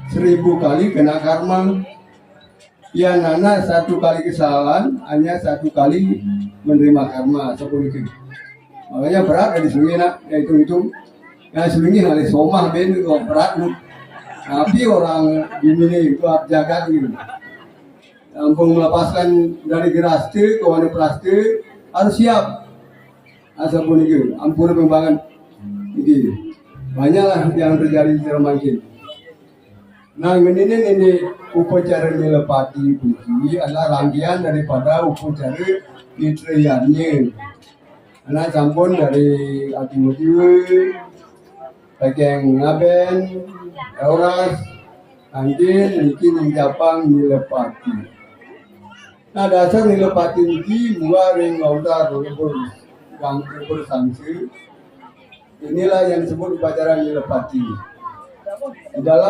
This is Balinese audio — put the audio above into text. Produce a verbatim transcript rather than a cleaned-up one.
Seribu kali kena karma. Yang mana satu kali kesalahan hanya satu kali menerima karma, sapuniki. Makanya berat dari sungai nak, ya itu itu. Yang sungai ngalih somah ben itu berat tu. Tapi orang di sini itu jagat gitu. Ampun melepaskan dari gerasta ke warna perasta harus siap. Asal pun itu, ampun pembangan. Jadi banyaklah yang terjadi di dalam mangkin. Nah, ini ini upacara Nilapati puniki adalah rangkaian daripada upacara Nitrayadnya. Anak campur dari Adi Mudiwa, Pekeng Ngaben, Euras, Angkin, niki ninjapang Nilapati. Nah, dasar Nilapati niki muat ring lontar lebur, gang lebur sangsa. Inilah yang disebut upacara Nilapati. Di dalam